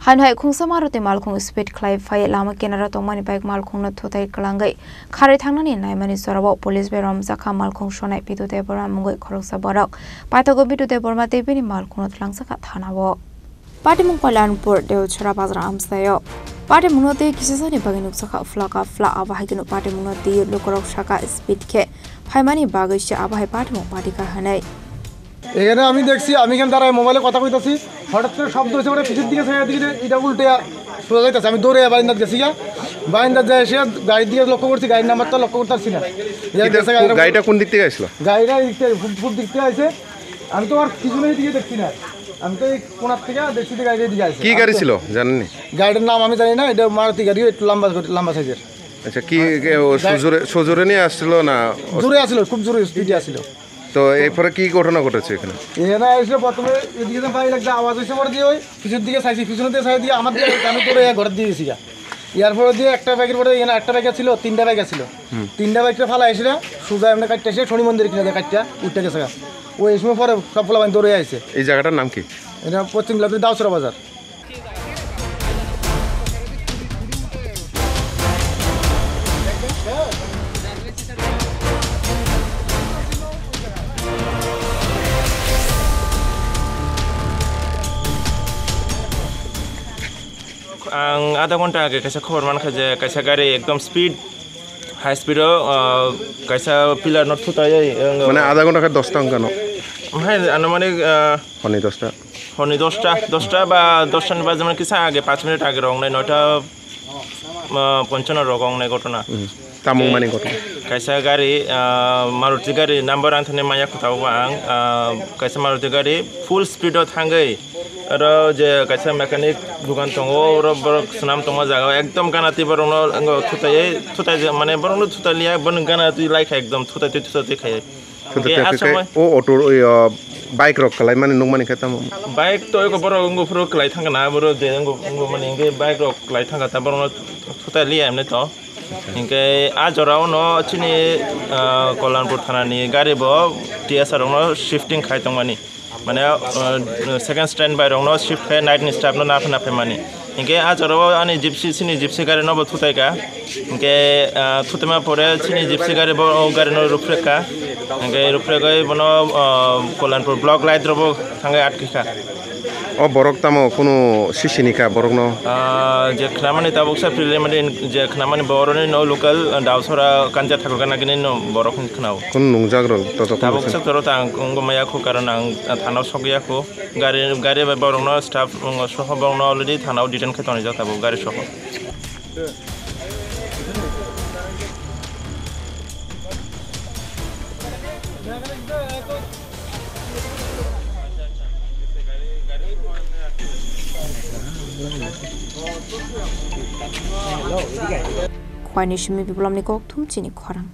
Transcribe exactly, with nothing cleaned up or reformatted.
Haino hai khungsa Maruti malkhung speed khlai phai lama kinaro tongmani bike malkhungno thutai kwlangwi kharwi thangnani naimani jorao police bai romjakha malkhung sonai Pitu Debbarma mungwi khoroksa borok. Paithago Pitu Debbarma tei bini malkhungno twlangjakha thanao. Patimung Kalyanpur Deuchara Bazar amsaio. Patimungno tei kisasani bagwi nukjakha phlaka phla abo hai kheno patimungno twi lukurok saka speed khe phaimani bagwi se abo hai patimung patika hwnwi. এখানে আমি দেখছি, আমি এখানে দাঁড়ায় মোবাইলে কথা কইতাছি, হঠাৎ করে শব্দ হয়েছে, মানে পিছের দিকে চাইয়া দেখি যে এটা উল্টে সোজা যাইতেছে। আমি দৌড়ে বারিন্দাত গেছি গিয়া, বারিন্দাত যাই এসে গাড়ির দিকে লক্ষ্য করছি, গাড়ির নাম্বারটা লক্ষ্য করতে পারছি না। এর এটা গেছে কো-, গাড়িটা গাড়িটা কোন দিক থেকে আসলো? গাড়িটা এই দিক থেকে, খুব, খুব দিক থেকে আইছে। আমি তো আর পিছনের দিকে দেখছি না, আমি তো এই কোনার থেকে দেখছি যে গাড়িটা এদিকে আইছে। কি গাড়ি ছিল জানেননি? গাড়িটার নাম আমি জানি না, এটা মারুতি গাড়ি, একটু লম্বা, লম্বা সাইজের। আচ্ছা, কি, কে, ও গাড়ি সজোরে, সজোরে নিয়ে আসছিল না? জোরে আসছিল, খুব জোরে স্পিডে আসছিল। তো এরপরে কি ঘটনা ঘটেছে এখানে? এখানে এসে প্রথমে এদিকে তো বাইক একটা আওয়াজ হয়েছে, পরে দিয়ে ওই পিছনের দিকে চাইছি, পিছনের দিকে চাই দিয়ে আমার দিকে আমি পরে ঘরের দিয়ে গেছি গা। এরপরে দিয়ে একটা বাইকের পরে এখানে একটা বাইক ছিল, তিনটা বাইক ছিল। হুম। তিনটা বাইকটা ফালা এসে না, সোজা এমনি কাটতে এসে শনি মন্দির কিনারে কাটতে উঠতে গেছে গা। ওই সময় পরে সব পোলাপান দৌড়ে আইছে। এই জায়গাটার নাম কি? এটা পশ্চিম লালপুর দাউচরা বাজার। Ang adha ghonta age kaisa khobor mankha je kaisa gari ekdom speed, high speed o, ah, kaisa pillar no thutai, ang, Mane adha ghonta khe dosta wngkha no? Hai, anumanik, ah, Honi dosta. Honi dosta, dosta ba dosta ni baje mane kisa age, panch minute age rok wngnai, noita, ah, ponchano rok wngnai ghotona. Hmm. Tamung mani ghotona. Kaisa gari, ah, Maruti gari number ang thani maya khuta o ang, ah, kaisa Maruti gari full speed o thangwi aro je kaisa mechanic dukan tongo, oro borok swnam tongma jaga o ekdom gana twi borok no thutai, thutai mane borok no thutai liya, bono gana twi lai kha ekdom thutai twi thutai twi khai. Thutai twi khai o auto, o, ah, bike rok kwlai mani nuk mani khe tamo. Bike to eko borok wngbo phuru kwlai thangkha na, borok je wngbo, wngbo mani hwnkhe bike rok kwlai thangkha ta borok no thutai liya emne to. Hinkhe a jora o no chini, ah, Kollanpur thana ni gari bo T S R rok no shifting khai tongmani. Mane, ah, second stand by rok no shift khai night ni staff no napha napha mani. Hinkhe a jora o ani gypsy, chini gypsy gari no bo thutai kha. Hinkhe, ah, thutuma pore chini gypsy gari bo, o gari no ruphrek kha. Hinkhe ruphrek oi bono, ah, Kollanpur block light rok bo thangwi atkhe kha. O borok tamo kunu sisini kha borokno? Ah, je khnamani tabuk sa preliminary, je khnamani boroni no local, ah, Dausora Kanja Thakur Gana gini no borok hin khnao. Kunu nungjak rok totok. Tabuk sa toro ta ang wngbo maya khu, karon ang, ah, thana o sogya khu. Gari, gari bai borokno staff, um, soho borokno already thana o detain khai tonijak tabuk gari soho. Khwani simi biplomni kokthum chini khorang.